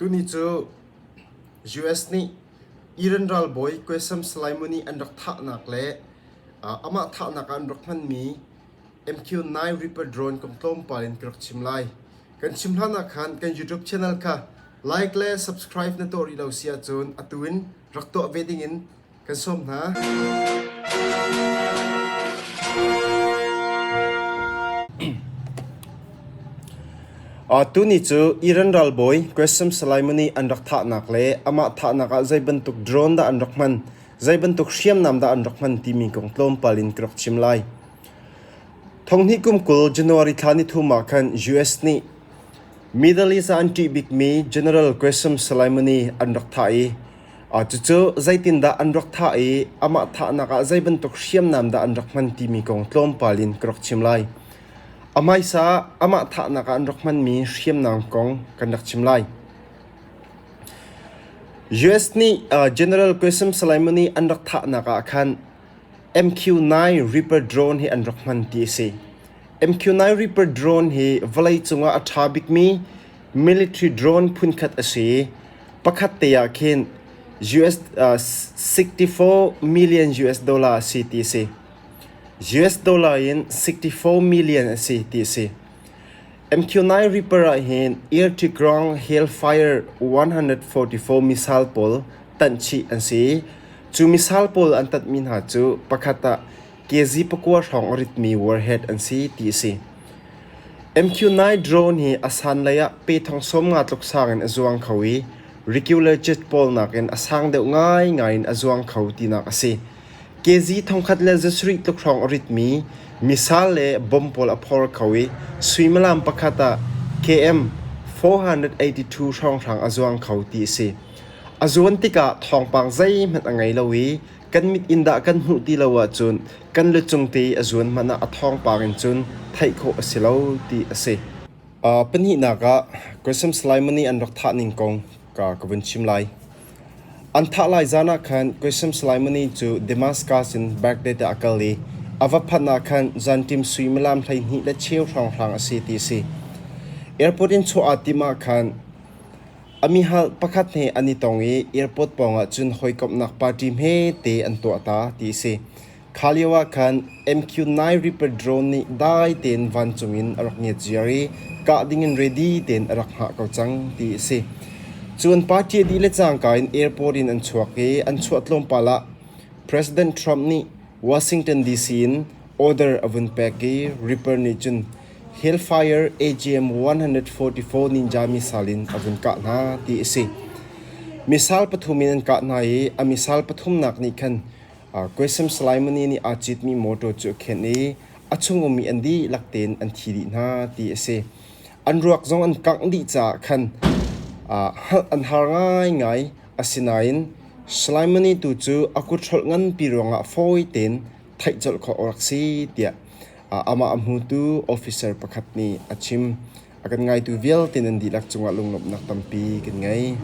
Tuni cu US nih Iran ralbawi Qasem Soleimani an rak thahnak le amah thahnak ah an rak hmanmi MQ-9 Reaper drone kong tlawmpal in ka rak chim lai. Kan chim hlan ah khan kan YouTube channel kha like le subscribe na tuah rih lo si ahcun atu in rak tuah ve dingin Kan sawm hna. Tuni cu Iran ralbawi Qasem Soleimani an rak thahnak le amah thahnak ah zei bantuk drone dah an rak hman, zei bantuk hriamnam dah an rak hman timi kong tlawmpal in ka rak chim lai. Thonghnih kum 20 January thla ni thum ah khan US nih Middle East ah an ṭih bikmi General Qasem Soleimani an rak thah i Cucu zeitindah an rak thah i amah thahnak ah zei bantuk hriamnam dah an rak hman timi kong tlawmpal in ka rak chim lai. A hmaisa ah amah thahnak ah an rak hmanmi hriamnam kong kan rak chim lai. US nih General Qasem Soleimani an rak thahnak ah khan MQ-9 Reaper drone hi an rak hman ti a si. MQ-9 Reaper drone hi vawleicung ah a ṭha bikmi military drone phunkhat a si. Pakhat te ah khin US 64 million US dollar a si ti a si. US dollar in 64 million a si ti a si. MQ-9 Reaper ah hin air to ground Hellfire 144 missile pawl tanh chih an si. Cu missile pawl an tanhmi hna cu pakhat ah kg pakua hrawng a ritmi warhead an si ti a si. MQ-9 drone hi a sanlei ah pe thong 50 tluk sang in a zuang kho i regular jet pawl nakin a sang deuh ngaingai in a zuang kho tinak a si. Kg thongkhat le zasarih tluk hrawng a ritmi missile le bomb pawl a phor kho i suimilam pakhat ah km 482 hrawnghrang a zuang kho ti a si. A zuan tikah thawngpang zeihmanh a ngei lo i kan mit in dah kan hmuh ti lo ahcun kan lucung te i a zuan hmanh ah a thawngpang in cun theih khawh a si lo ti a si. Pahnihnak ah Qasem Soleimani an rak thah ning kong ka ka vun chim lai. An thah lai zan ah khan Qasem Soleimani cu Damascus in Baghdad ah a kal i a va phanh ah khan zanṭim suimilam 12 le cheu hrawnghrang a si ti a si. Airport in chuah aa timh ah khan A mihal pakhat he an i tong i airport pawngah cun hawikomhnak party hmete an tuah ta ti a si. Kha lio ah khan MQ-9 Reaper drone nih dai tein vancung in a rak ngiat ziar i kah dingin ready tein a rak hngah ko cang ti a si. Cu an party a dih le cangka in airport in an chuak i an chuah tlawmpal ah President Trump nih Washington DC in order a vun pek i Reaper nih cun Hellfire AGM 144 Ninja missile in a vun kah hna ti a si. Missile pathum in an kah hna i a missile pathumnak nih khan Qasem Soleimani nih aa citmi motor cu a khenh i a chung ummi an dihlak tein an thi dih hna ti a si. An ruak zong an kangh dih caah khan hngalh an har ngaingai. Asinain Soleimani tu cu a kut hrolh nganpi ruangah fawi tein theih colh khawh a rak si tiah Amah a hmutu officer pakhat nih a chim. A kan ngaitu vialte nan dihlak cungah lunglawmhnak tampi kan ngei.